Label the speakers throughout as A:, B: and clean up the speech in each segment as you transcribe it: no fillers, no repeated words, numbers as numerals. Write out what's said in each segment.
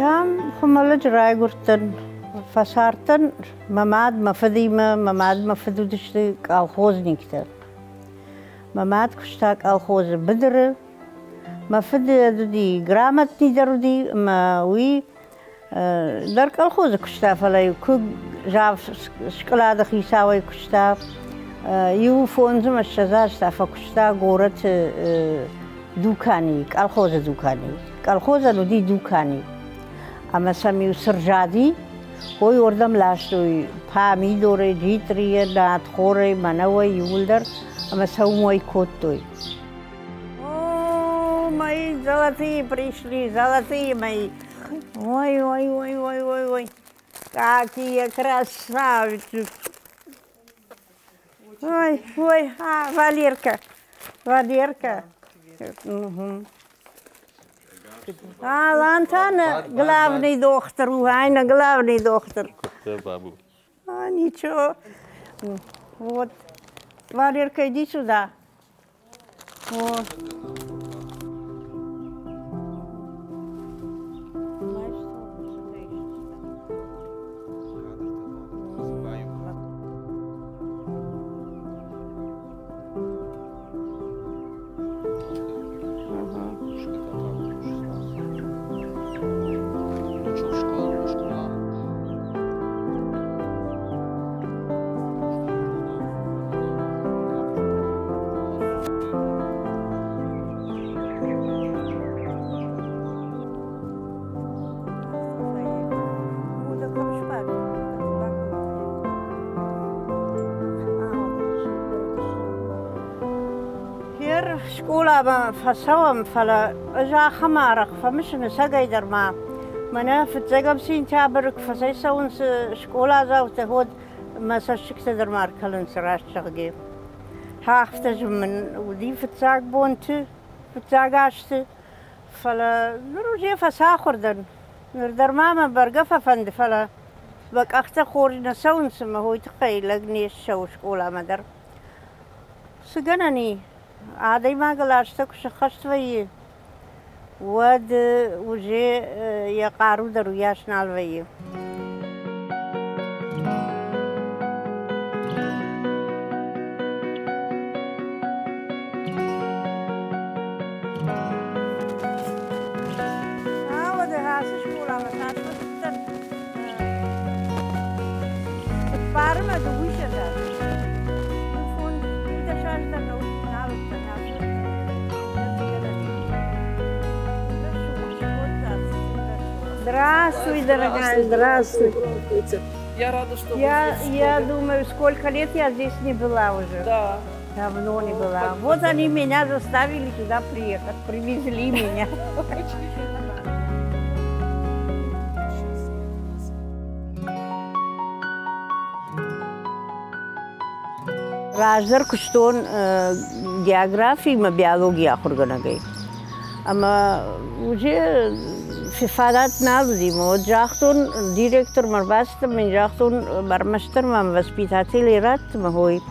A: Ам Хуымӕллӕджы райгуырдтӕн, фӕцардтӕн мӕ мад, мӕ фыдимӕ. Мӕ мад, мӕ фыд уыдысты колхозниктӕ. Мӕ мад куыста колхозы быдыры. Мӕ фыд уыди грамотный дӕр уыди ӕмӕ уый дӕр колхозы куыста, фӕлӕ куы зав скълады хицауӕй куыста, иу фондз ӕмӕ ссӕдз азы та фӕкуыста горӕты дуканийы, колхозы дуканийы. Колхозӕн уыди дукани. Ӕмӕ сӕм-иу цы рзади, уый уырдӕм ластой памидорӕй, джитърийӕ, надхорӕй, мӕнӕуӕй иууылдӕр ӕмӕ сӕ уым уӕй кодтой. О, мои золотые пришли, золотые мои. Ой, ой, ой, ой, ой, ой. Какие красавицы. Ой, ой, а, Валерка, Валерка. Угу. А Лантана главный доктор, Айна главный доктор.
B: Бабу.
A: А, ничего. Вот. Валерка, иди сюда. Вот. Скъоламӕ фӕцӕуӕм, фӕлӕ ӕз ахӕм арӕх фӕмысын ӕцӕгӕйдӕр ма мӕнӕ фыццӕгӕм сентябры куы фӕцӕйцӕуынц скъоладзаутӕ, уӕд мӕ цӕссыгтӕ дӕр ма ӕркӕлынц раст зӕгъгӕ. Афтӕ мын уыди фыццаг бонты, фыццаг азты, фӕлӕ ныр уже фӕцахуыр дӕн. Ныр дӕр ма мӕ бӕргӕ фӕфӕнды, фӕлӕ мӕ къӕхтӕ хорз нӕ цӕуынц ӕмӕ уый тыххӕй лӕг не ссӕуы скъоламӕ дӕр. Цы гӕнӕн и? Адӕймагыл азтӕ куы сыххӕст вӕййы, уӕд уже йӕ хъару дӕр уыйас нал вӕййы. Ацы скъоламӕ цас фӕцыдтӕн? Цыппармӕ дыууиссӕдз азы. Фондз дӕс азы дӕр нал уыдтӕн ацы. Здравствуй, дорогая, здравствуй.
C: Я рада, что
A: я,
C: вы здесь.
A: Я думаю, сколько лет я здесь не была уже.
C: Да.
A: Давно не была. Вот они меня заставили сюда приехать, привезли меня. Раздӕр куыстон географи ӕмӕ биологийы ахуыргӕнӕгӕй. Ӕмӕ уже фадат нал уыди. Уӕд загътон, директормӕ ӕрбацыдтӕн, мын загътон, ӕрмӕстдӕр мӕм воспитателей ратт мӕ хой.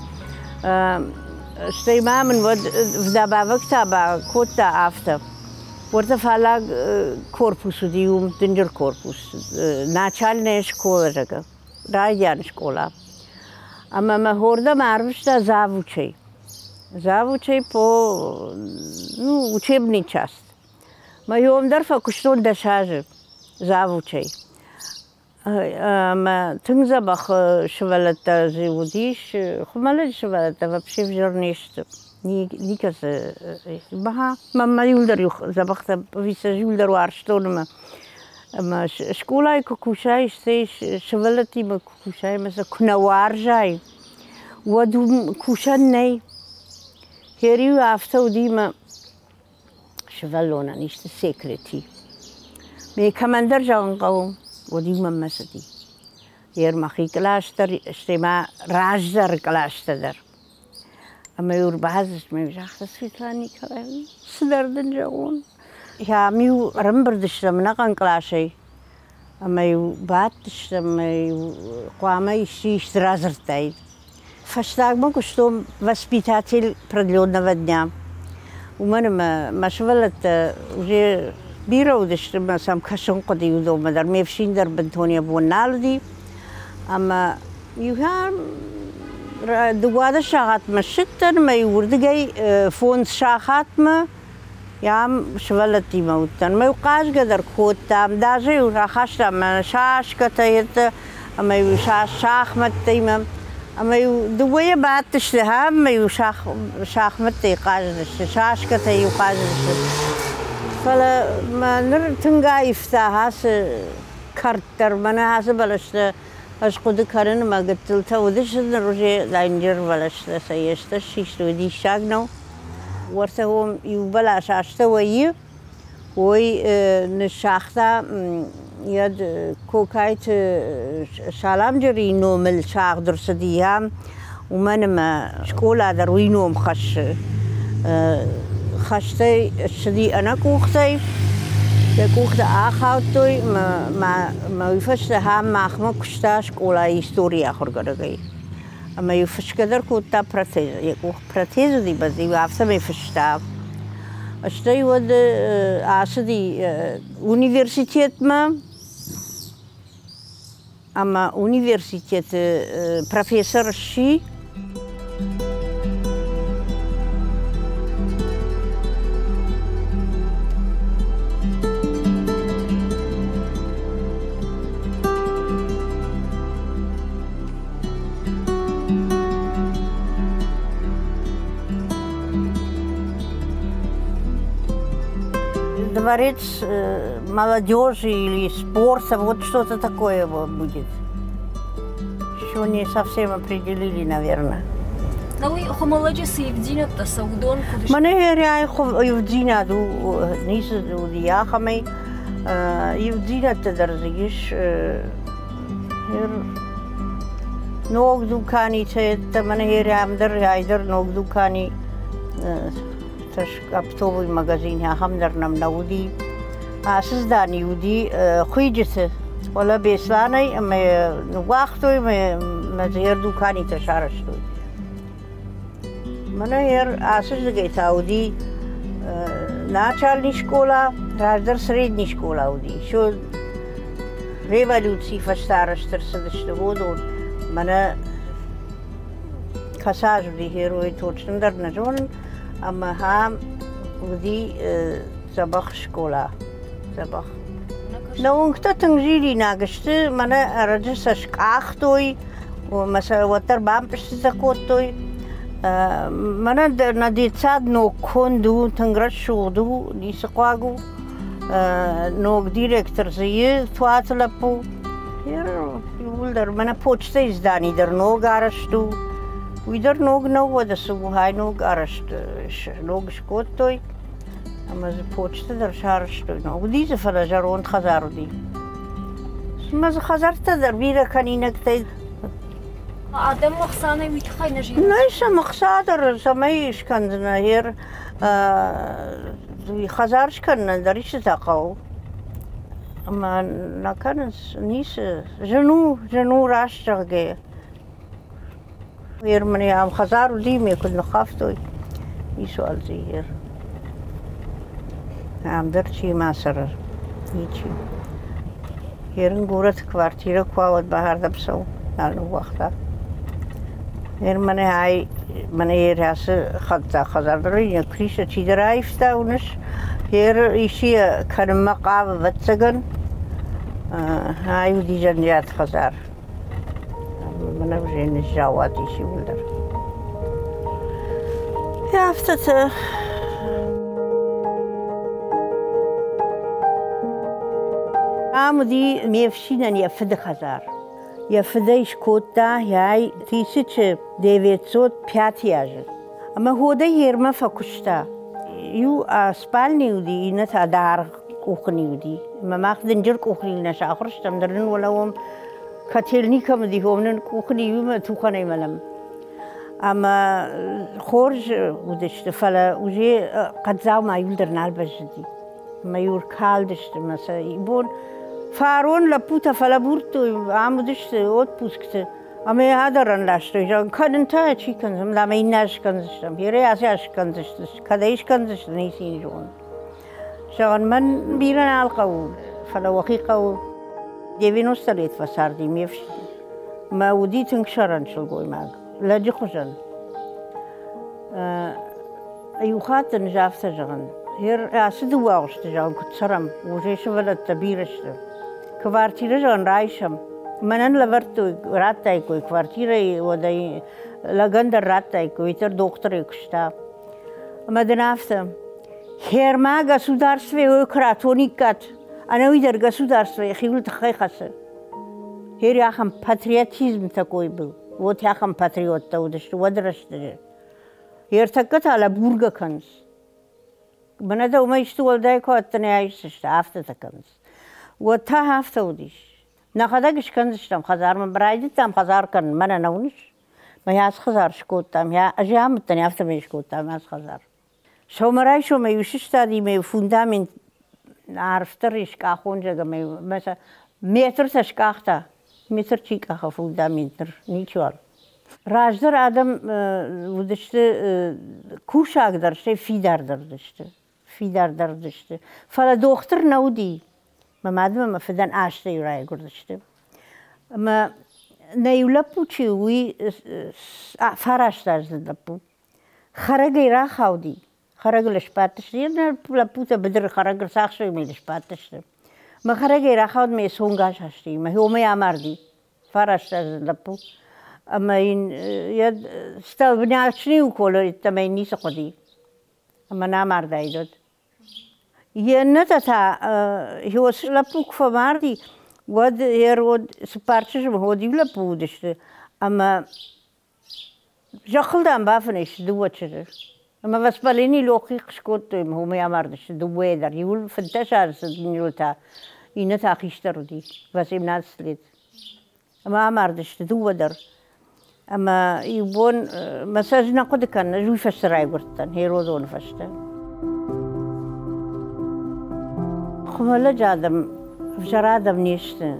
A: Стӕй ма мын уӕд вдобавок та бакодта афтӕ. Уӕртӕ фаллаг корпус уыди уым, дынджыр корпус, начальная школа, зӕгъгӕ, райдиан скъола. Ӕмӕ мӕ хордӕм арвыста завучӕй. Завучӕй по, ну, учебный часть. Мӕ йом дӕр фӕкуыстон 10 азы завучӕй. Ӕмӕ тынг дзӕбӕх сывӕллӕттӕ дзы уыдис. Хуымӕллӕджы сывӕллӕттӕ вообще взӕр не сты. Никӕцы. Баха, мӕ иуылдӕр дзӕбӕхтӕ, иуылдӕр уарзтон ӕмӕ ӕмӕ скъолайы куы кусай, стӕй сывӕллӕттимӕ куы кусай ӕмӕ сӕ куы нӕ уарзай, Уӕд уым кусӕн нӕй. Хериу афтӕ уыди мӕ сывӕллонӕн исты секрети. Ме кӕмӕндӕр зӕгъын хъӕуы, уӕд-иу мӕнмӕ цыди. Йе мӕхи кълас дӕр, стӕй ма раздӕры кълӕстӕ дӕр. Ӕмӕ-иу ӕрбацыд, ӕмӕ загъта Светлана Николаевна, цыдӕр дын зӕгъон. Ам-иу ӕрӕмбырд стӕм ӕнӕхъӕн къласӕй ӕмӕ-иу бадтыстӕм ӕмӕ-иу хъуамӕ исчи исты радзырдтаид. Фӕстагмӕ куыстон воспитатель продленного дня. Уымӕн ӕмӕ мӕ сывӕллӕттӕ уже бирӕ уыдысты ӕмӕ сӕм кӕсын хъуыди уыдонмӕ дӕр. Ме фсин дӕр бынтон йӕ бон нал уыди. Ӕмӕ иухӕм 12 сахатмӕ ссыдтӕн ӕмӕ уырдыгӕй 5 сахатмӕ ам сывӕллӕттимӕ уыдтӕн. Ӕмӕ-иу хъазгӕ дӕр кодтам, даже-иу рахастам мӕ шашкӕтӕ йедтӕ ӕмӕ-иу шахмӕттимӕ. Ӕмӕ-иу дыууӕйӕ бадтысты ӕмӕ-иу шахмӕттӕй хъазыдысты, шашкӕтӕй-иу хъазыдысты. Фӕлӕ мӕ ныр тынг аивта ацы кӕрт дӕр, мӕнӕ ацы бӕлӕстӕ ӕз хъуыды кӕнын, мӕ гыццылтӕ уыдысты ныр уже дӕнджыр бӕлӕстӕ сӕ йестӕ ссисты, уый диссаг нӕу. Уӕртӕ уым иу бӕлас астӕуӕй уый ныссагъта йӕ Кокайты Саламджерийы номыл сагъд ӕрцыди ам, уымӕн ӕмӕ скъола дӕр уый ном хӕссы. Хӕстӕй ссыди ӕнӕкъухтӕй, йӕ къухтӕ ахаудтой ӕмӕ уый фӕстӕ ам махмӕ куыста скъолайы историйы ахуыргӕнӕгӕй. Ӕмӕ-иу фысгӕ дӕр кодта протез, йӕ къух протез уыди, бӕдз-иу афтӕмӕй фыста. Стӕй уӕд ацыди университетмӕ ӕмӕ университеты профессор сси. Дворец молодежи или спорта, вот что-то такое вот будет. Еще не совсем определили, наверное.
B: На уый Хуымӕллӕджы цы ивддзинӕдтӕ сӕ уыдон куыд сты?
A: Мӕнӕ ивддзинад у, ницы уыди ахӕмӕй. Ивддзинӕдтӕ дӕр дзы ис. Ног дуканитӕ мӕнӕ ам дӕр, ай дӕр ног дукани, оптовый магазин ахӕм дӕр нӕм нӕ уыди. Ацы здани уыди хуыйджыты. Фӕлӕ Беслӕнӕй ӕмӕ ныууагътой ӕмӕ дзы йӕ дуканитӕ сарӕзтой. Мӕнӕ ацы рдыгӕй та уыди начальный скъола, раздӕр средний скъола уыди. Еще революцийы фӕстӕ арӕзт ӕрцыдысты уыдон. Мӕнӕ кӕцы уыди герой, точно дӕр нӕ зонын. Ӕмӕ ахӕм уыди дзӕбӕх скъола, дзӕбӕх. Нӕ уынгтӕ тынг зилинаг сты, мӕнӕ ӕрӕджы сӕ скъахтой, ӕмӕ сӕ уӕддӕр бампъызтытӕ кодтой. Мӕнӕ нӕ детсад ног конд у, тынг рӕсугъд у, ницы хъуаг у. Ног директор дзы и, Туаты лӕппу. Иууылдӕр мӕнӕ почтӕйы здани дӕр ног арӕзт у. Уый дӕр ног нӕу, уӕдӕ цы у, хай ног арӕзт, ног скодтой. Ӕмӕ дзы почтӕ дӕр сарӕзтой. Уыди дзы, фӕлӕ зӕронд хӕдзар уыди. Цымӕ дзы хӕдзӕрттӕ дӕр бирӕ кӕнинӕгтӕй.
B: Адӕм ӕхсӕнӕй уый тыххӕй нӕ зилынц?
A: Нӕй сӕм ӕхца дӕр цӕмӕй скӕндзынӕ. Ер хӕдзар скӕнынӕн дӕр истытӕ хъӕуы. Ӕмӕ нӕ кӕнынц ницы. Зын у, зын у раст зӕгъгӕйӕ. Ер мын ам хӕдзар уыди, ме куыд ныххафтой, ницуал дзы ер. Ам дӕр чи ма цӕры, ничи. Ерын горӕты квартирӕ куы уа, уӕд бахӕрдӕм цӕуы, нал ныууагъта. Ер мӕнӕ ай, мӕнӕ ер ацы хӕдзар дӕр йӕ крыша чидӕр аивта, уыныс? Ер исчи кӕнынмӕ хъавы, ӕвӕццӕгӕн. Ай уыди зӕнджиат хӕдзар. Мӕнӕ уже ныззауат ис иууылдӕр. Афтӕтӕ. Ам уыди ме фсинӕн йӕ фыды хӕдзар. Йӕ фыдӕй скодта йӕй 1905 азы. Ӕмӕ ходӕй ермӕ фӕкуыста. Иу спальни уыди, иннӕ та даргъ къухни уыди. Ӕмӕ мах дынджыр къухни нӕ сахуыр стӕм, ныр нын уӕлӕ уым котельни кӕм уыди, уым нын къухни иумӕ тухӕнӕй мӕлӕм. Ӕмӕ хорз уыдысты, фӕлӕ уже хъӕддзаумӕ иуылдӕр нал бӕззыди. Ӕмӕ-иу ӕркалдысты мӕ сӕ бон фарон лӕппутӕ фӕлӕбурдтой, ам уыдысты отпускты, ӕмӕ йӕ адӕрӕн ластой, зӕгъын, кӕнын та чи кӕндзӕн, ӕмӕ иннӕ аз скӕндзыстӕм, йе ацы аз скӕндзысты, кӕд ӕй скӕндзысты, ницы йын зонын. Зӕгъын, мӕн бирӕ нал хъӕуы, фӕлӕ уӕхи хъӕуы. 90 лет фӕцарди ме фсин. Мӕ уыди тынг сӕрӕн сылгоймаг, лӕджы хуызӕн. Иу хатт ын афтӕ зӕгъын, ацы дыууӕ агъуысты, зӕгъын, куыд цӕрӕм, уже сывӕллӕттӕ бирӕ сты. Квартирӕ, зӕгъын, райсӕм. Мӕнӕн лӕвӕрдтой, радтаиккой квартирӕйы, уӕд ӕй лӕгӕн дӕр радтаиккой, уый дӕр дохтырӕй куыста. Ӕмӕ дын афтӕ, хермӕ государстве куы ратониккат, ӕнӕуи дӕр государство йӕхиуыл тыххӕй хӕцы. Хер ахӕм патриотизм такой был. Вот ахӕм патриоттӕ уыдысты уӕд рӕстӕджы. Ӕртӕккӕ та лӕбургӕ кӕнынц. Мӕнӕ дӕумӕ исты уӕлдай куы ӕддӕ айсдзысты, афтӕтӕ кӕнынц. Уӕд та афтӕ уыдис. Нӕхӕдӕг скӕндзыстӕм хӕдзармӕ, райдыдтам хӕдзар кӕнын, мӕнӕ нӕ уыныс? Мӕ ацы хӕдзар скодтам, ӕз амыдтӕн, афтӕмӕй скодтам ацы хӕдзар. Сӕумӕрайсомӕй-иу сыстади ӕмӕ-иу фундамент арфдӕр ис къахонзӕг ӕмӕ-иу метртӕ скъахта. Метр чи къаха фундамент ныр ничиуал. Раздӕр адӕм уыдысты кусагдӕр, стӕй фидардӕр уыдысты. Фидардӕр уыдысты. Фӕлӕ дохтыр нӕ уыди. Мӕ мад ӕмӕ мӕ фыдӕн азтӕй райгуырдысты. Ӕмӕ нӕ иу лӕппу чи у, уый фарастаздзыд лӕппу. Хӕрӕгӕй рахауди. Хӕрӕгыл сбадтысты. Лӕппутӕ быдыры хӕрӕг ӕрцахстой ӕмӕ йыл сбадтысты. Мӕ хӕрӕгӕй рахауд ӕмӕ йӕ цонг асасти. Мӕ уымӕй амарди. Фарастаздзыд лӕппу. Ӕмӕ йын йӕ столбнячный укол ӕмӕ йын ницы хъуыди. Ӕмӕ нӕ амардаид уӕд. Йе ннӕтӕ та Иосы лӕппу куы фӕмарди, уӕд йе род цыппар чызджы уӕд иу лӕппу уыдысты. Ӕмӕ Зӕххыл, дам, бафынӕй сты дыууӕ чызджы. Ӕмӕ воспаление легких скодтой ӕмӕ уымӕй амардысты дыууӕйӕ дӕр. Иуыл 15 азы цыд, иуыл та иннӕ та хистӕр уыди, 18 лет. Ӕмӕ амардысты дыууӕ дӕр. Ӕмӕ иу бон мӕ сӕ ӕз нӕ хъуыды кӕнын, ӕз уый фӕстӕ райгуырдтӕн, Херодоны фӕстӕ. Хуымӕллӕджы адӕм ӕвзӕр адӕм не сты.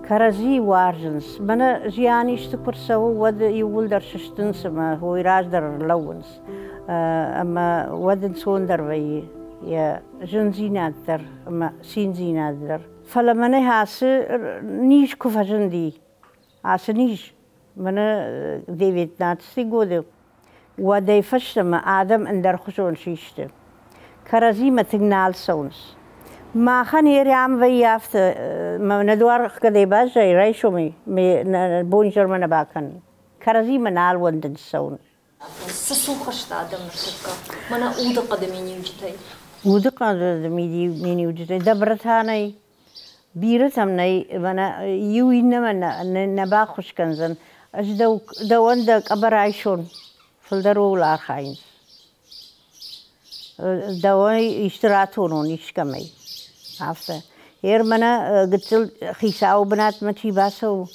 A: Кӕрӕдзийы уарзынц. Мӕнӕ зиан исты куы рцӕуы, уӕд иууылдӕр сыстынц ӕмӕ уый раздӕр ӕрлӕууынц. Ӕмӕ уӕд ӕнцондӕр вӕййы йӕ зындзинад дӕр ӕмӕ циндзинад дӕр. Фӕлӕ мӕнӕ ацы низ куы фӕзынди, ацы низ, мӕнӕ девятнадцатый годы, уӕдӕй фӕстӕмӕ адӕм ӕндӕрхуызон систы. Кӕрӕдзимӕ тынг нал цӕуынц. Махӕн ерӕм вӕййы афтӕ, мӕ дуар ӕхгӕдӕй баззайы райсомӕй, мӕ бонизӕрмӕ нӕ бакӕнын. Кӕрӕдзимӕ нал уӕндынц цӕуын.
B: Цы цух сты адӕм ныртӕккӕ? Мӕнӕ удыхъӕды миниуджытӕй.
A: Удыхъӕды миниуджытӕй доброта нӕй, бирӕтӕм нӕй, мӕнӕ иу иннӕмӕн нӕ баххуыс кӕндзӕн. Ӕз дӕуӕн дӕ къӕбӕр айсон, фылдӕр ууыл архайынц. Дӕуӕй исты ратонон искӕмӕй. Афтӕ. Ер мӕнӕ гыццыл хицауы бынатмӕ чи бацӕуы,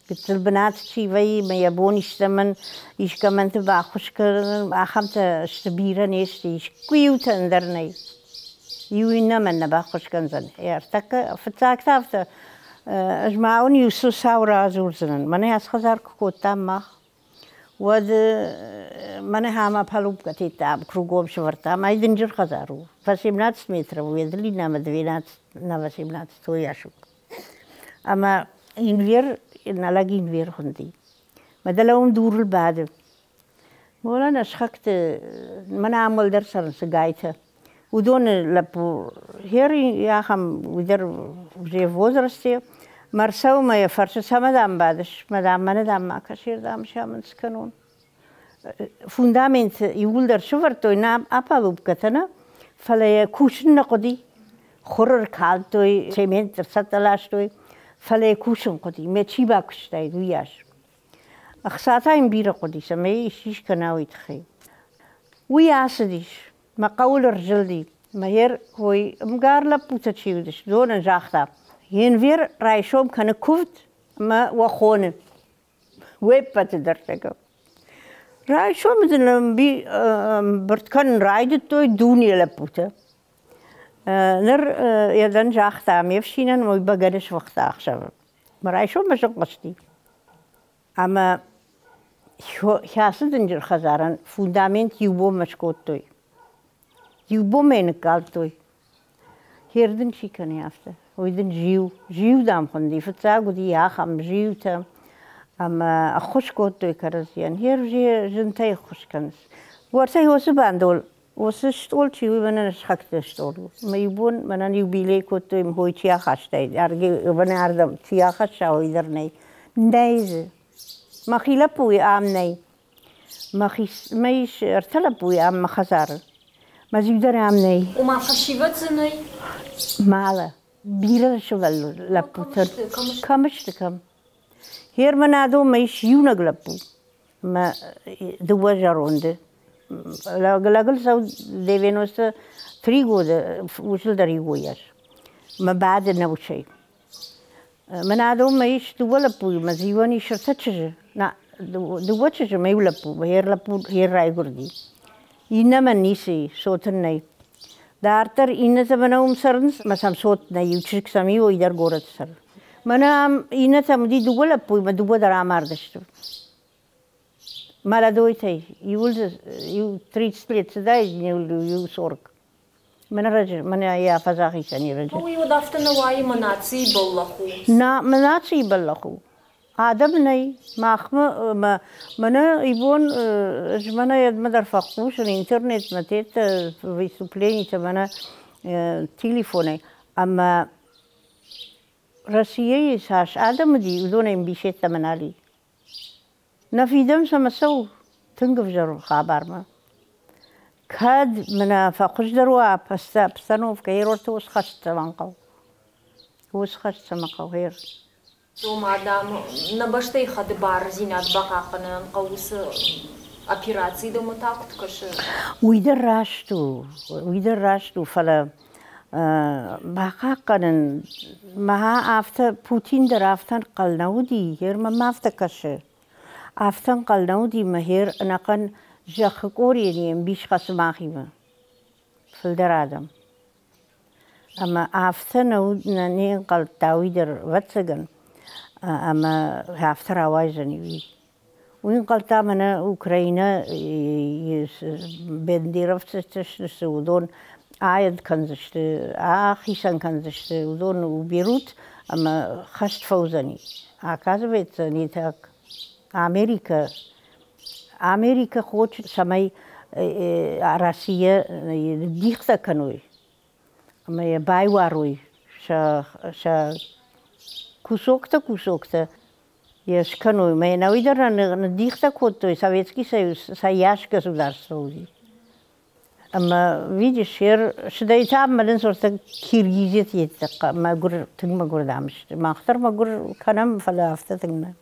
A: гыццыл бынат чи вӕййы, мӕ йӕ бон истӕмӕн, искӕмӕнты баххуыс кӕнын, ахӕмтӕ сты бирӕ не сты, искуы иутӕ ӕндӕр нӕй. Иу иннӕмӕн нӕ баххуыс кӕндзӕн. Ӕртӕккӕ фыццаг та афтӕ, ӕз ма уын иу сау радзурдзынӕн. Мӕнӕ ацы хӕдзар куы кодтам мах, уӕд мӕнӕ ӕмӕ палубкӕ тедтам, кругом сӕвӕрдтам. Ай дынджыр хӕдзар у. 18 метров у, длина ӕмӕ 12 на 18 уыйас у. Ӕмӕ инвер, нӕлӕг инвер хуынди. Мӕ дӕлӕ уым дурыл бады. Молӕ нӕ сыхӕгты, мӕнӕ ам уӕлдӕр цӕрынц гайтӕ. Уыдоны лӕппу хер ахӕм уый дӕр уже в возрасте. Мӕ рцӕуы мӕ йӕ фӕрсы, цӕмӕ дам бадыс, мӕ дам, мӕнӕ дам ма кӕс, дам сӕ скӕнон. Фундамент иууылдӕр сӕвӕрдтой нӕ апалубкӕтӕ нӕ, фӕлӕ йӕ кусын нӕ хъуыди. Хур ӕркалдтой, цемент ӕрцӕттӕ ластой. Фӕлӕ йӕ кусын хъуыди, мӕ чи бакуыстаид, уыйас. Ӕхца та йын бирӕ хъуыди, цӕмӕй исчи скӕна, уый тыххӕй. Уый ацыдис, мӕ хъӕуыл ӕрзылди. Мӕ йе ркой ӕмгар лӕппутӕ чи уыдысты, уыдонӕн загъта: Енвер райсом кӕны куывд ӕмӕ уӕ хоны. Уе ппӕты дӕр тӕккӕ. Райсомы дын ӕмбырд кӕнын райдыдтой дуне лӕппутӕ. Ныр йӕ загъта ме фсинӕн, уый бӕгӕны сфыхта ӕхсӕвы. Мӕ райсоммӕ сыхъуысти. Ӕмӕ хӕцы дынджыр хӕдзарӕн фундамент иу бонмӕ скодтой. Иу бонмӕ ныккалдтой. Хердын чи кӕны афтӕ, уый дын зиу. Зиу, дам, хуынди. Фыццаг уыди ахӕм зиутӕ ӕмӕ ӕххуыс кодтой кӕрӕдзийӕн. Хер зынтӕй ӕххуыс кӕнынц. Уӕртӕ уыцы бандол, уыцы стъол чи у, мӕнӕн сыхӕгты стъол у. Мӕ иу бон мӕнӕн юбилей кодтой, мхой чи ахастаид, мӕнӕ ардӕм чи ахӕсса, уый дӕр нӕй. Нӕй дзы. Мӕхи лӕппуйы ам нӕй. Мӕхи мӕ ис ӕртӕ лӕппуйы ам мӕ хӕдзары. Мӕ зиу дӕр ам нӕй.
B: Ома фӕсивӕд дзы нӕй?
A: Мӕлы. Бирӕ сывӕллон лӕппутӕ. Кӕм сты, кӕм? Гъер мӕнӕ адонмӕ ис иунӕг лӕппу ӕмӕ дыууӕ зӕронды. Лӕгыл цӕуы 93 года, усыл дӕр иугойас. Мӕ бады нӕ усӕй. Мӕнӕ адонмӕ ис дыууӕ лӕппуйы, мӕ дзы иуӕн ис ӕртӕ чызджы. Дыууӕ чызджы мӕ иу лӕппу, йе лӕппу йе райгуырди. Иннӕмӕн ницы и, цот ын нӕй. Дарддӕр иннӕтӕ мӕнӕ уым цӕрынц, мӕ сӕм цот нӕй, иу чызг сӕм и, уый дӕр горӕты цӕры. Мӕнӕ ам иннӕтӕм уыди дыууӕ лӕппуйы, мӕ дыууӕ дӕр амардысты. Молодойтӕй иуыл дзы иу 30 лет цыдаид, иу 40. Мӕнӕ раджы, мӕнӕ йӕ афӕдз ахицӕн и раджы.
B: Уый уӕд афтӕ нӕ уайы, мӕ нацийы бӕллӕх у.
A: На, мӕ нацийы бӕллӕх у. Адӕм нӕй. Махмӕ, мӕнӕ ибон ӕз мӕнӕ йедмӕ дӕр фӕхъусын интернетмӕ, теттӕ, выступленитӕ мӕнӕ телефонӕй. Ӕмӕ Российӕйы цас адӕм уыди, уыдонӕй ӕмбисӕдтӕмӕ нал и. Нӕ фидӕн сӕмӕ цӕуы тынг ӕвзӕр хабармӕ. Кӕд мӕнӕ фӕхуыздӕр уа постановкӕ, ерорты ус хӕст цӕмӕн хъӕуы? Ус хӕст цӕмӕн хъӕуы, ер?
B: Ома, дам, нӕ бӕстӕйы хӕдбардзинад бахъахъхъӕнынӕн хъӕуы уыцы операци дӕумӕ та куыд кӕсы?
A: Уый дӕр раст у, уый дӕр раст у, фӕлӕ бахъахъхъӕнын мӕ афтӕ Путин дӕр афтӕ ӕнхъӕл нӕ уыди, гъер мӕм афтӕ кӕсы. Афтӕ ӕнхъӕл нӕ уыди мӕ гъер ӕнӕхъӕн зӕххы къорийӕн йе мбис хӕцы махимӕ. Фылдӕр адӕм. Ӕмӕ афтӕ нӕ уыд, не нхъӕлдта уый дӕр, ӕвӕццӕгӕн, ӕмӕ афтӕ рауайдзӕни уый. Уый ӕнхъӕлдта мӕнӕ Украинӕ бендеровцы сты, уыдон аед кӕндзысты, ахицӕн кӕндзысты, уыдон уберут ӕмӕ хӕст фӕуыдзӕни. Оказывается, не так. Америкӕ, Америкӕ хочет, цӕмӕй Россия дихтӕ кӕной ӕмӕ йӕ байуарой сӕ, сӕ кусоктӕ-кусоктӕ йӕ скӕной. Мӕнӕ уый дӕр ныддихтӕ кодтой Советский Союз цӕйас государство уыди. Ӕмӕ, видишь, ер сыдӕй та мӕлын сортӕ киргизет йедтӕ мӕгуыр, тынг мӕгуыр дам сты. Мах дӕр мӕгуыр кӕнӕм, фӕлӕ афтӕ тынг нӕ.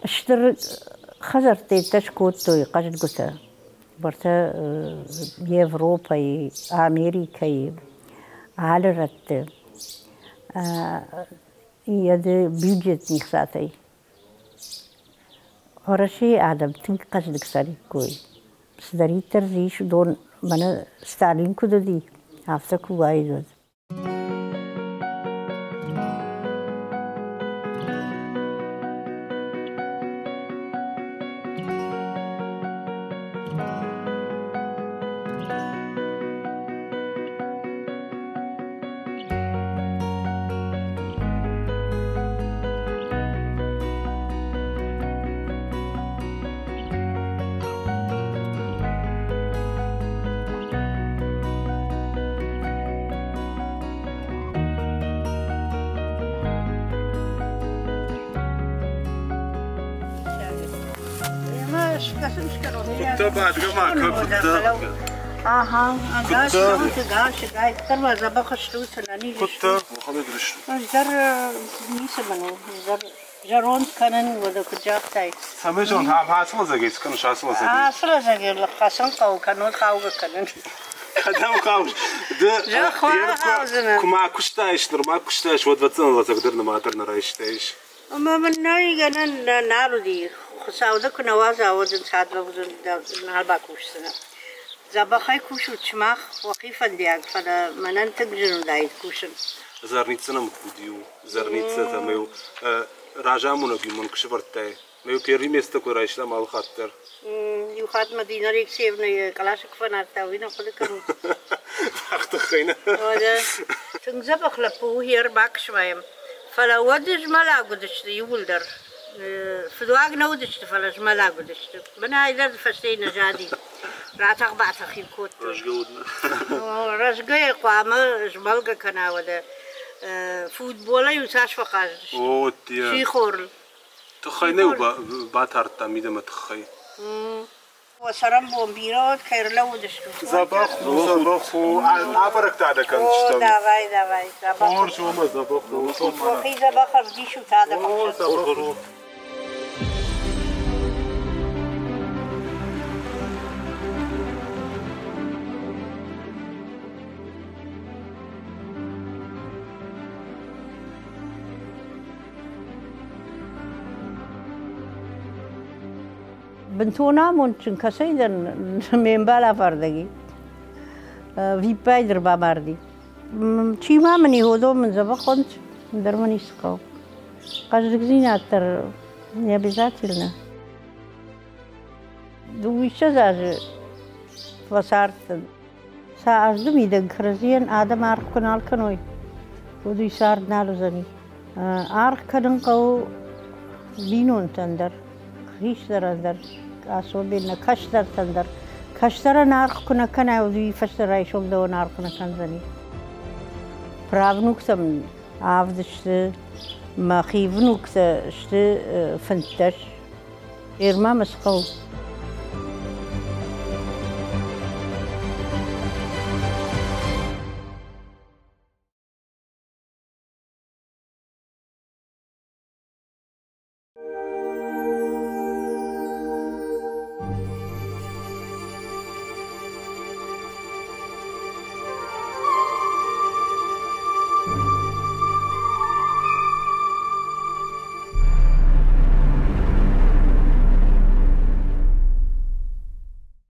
A: Стыр хӕдзӕрттӕ йедтӕ скодтой хъӕздгуытӕ. Уӕртӕ Европӕйы, Америкӕйы, алы рӕтты. Йӕ бюджет нихсатӕй. Уӕрӕсейы адӕм тынг хъӕздыг цӕриккой. Цыдӕриддӕр дзы ис, уыдон мӕнӕ Сталин куыд уыди, афтӕ куы уаид, уӕд.
D: Куыдтӕ бадгӕ ма кӕ, куыдтӕ.
A: Аха, ӕгас цӕут, ӕгас, ӕгайтдӕр ма дзӕбӕх стут, ӕнӕниз стут. Ӕз дӕр ницы мын у, ӕз дӕр зӕронд кӕнын, уӕдӕ куыд загътай.
D: Цӕмӕй зон, ацы лӕдзӕгӕй цы кӕныс, ацы лӕдзӕгӕй?
A: Ацы лӕдзӕгӕй хӕцын хъӕуы, кӕннод хаугӕ кӕнын.
D: Кӕдӕм хауыс? Ды
A: Зӕхх
D: куы ма куыстаис, нырма куыстаис, уӕд ӕвӕццӕгӕн лӕдзӕг дӕр нымад дӕр нӕ райстаис.
A: Ӕмӕ мын нӕй гӕнӕн нал уыди. Хуыцау дӕ куы нӕ уадза, уӕд ын цадвӕгдзын нал бакусдзынӕ. Дзӕбӕхӕй кусут сымах, уӕхи фӕндиаг, фӕлӕ мӕнӕн тынг зын уыдаид кусын.
D: Зарница нӕм куы уыди-иу, зарница ӕмӕ-иу разамонӕг-иу мын куы сӕвӕрдтай. Мӕ-иу первый место куы райстам алы хатт дӕр.
A: Иу хатт Мадина Алексеевна йӕ къласы куы фӕнадта, уый нӕ хъуыды кӕнут?
D: Мах тыххӕй нӕ.
A: Тынг дзӕбӕх лӕппу у, йе рбакӕс-ма йӕм. Фӕлӕ уӕд змӕлӕг уыдысты иууылдӕр. Фыдуаг нӕ уыдысты, фӕлӕ змӕлӕг уыдысты. Мӕнӕ ай дӕр фӕстейы нӕ зади. Ратӕх-батӕх-иу кодтой.
D: Рӕзгӕ уыд нӕ?
A: Рӕзгӕ хъуамӕ змӕлгӕ кӕна уӕдӕ. Футболӕй-иу цас фӕхъазыдысты?
D: О,
A: Сихорыл.
D: Тыххӕй нӕ батардта мидӕмӕ тыххӕй.
A: Уӕ цӕрӕнбон бирӕ уӕд, кӕй ӕрлӕууыдыстут.
D: Дзӕбӕх у, дзӕбӕх у. Ӕбӕрӕгтӕ дӕ кӕндзыстӕм.
A: О, давай, давай. Дзӕбӕх.
D: Хорз у ӕмӕ дзӕбӕх у.
A: Уӕхи дзӕбӕх ӕвдисут адӕмы
D: О, дзӕбӕх у.
A: Бынтон амондджын кӕцӕй дӕн, ме мбал афардӕг и. Виппайды ӕрбамарди. Чи ма мын и, уыдон мын дзӕбӕх уӕнт, ӕндӕр мын ницы хъӕуы. Хъӕздыгдзинад дӕр не обязательно. Дыууиссӕдз азы фӕцардтӕн. Сӕ азты мидӕг кӕрӕдзийӕн адӕм аргъ куы нал кӕной, уӕд уый цард нал уыдзӕни. Аргъ кӕнын хъӕуы бинонтӕн дӕр, хистӕрӕн дӕр, особенно кӕстӕртӕн дӕр. Кӕстӕрӕн аргъ куы нӕ кӕнай, уӕд уый фӕстӕ райсом дӕуӕн аргъ нӕ кӕндзӕни. Правнуктӕм авд сты, мӕхи внуктӕ сты 15. Ерма мӕ цы хъӕуы?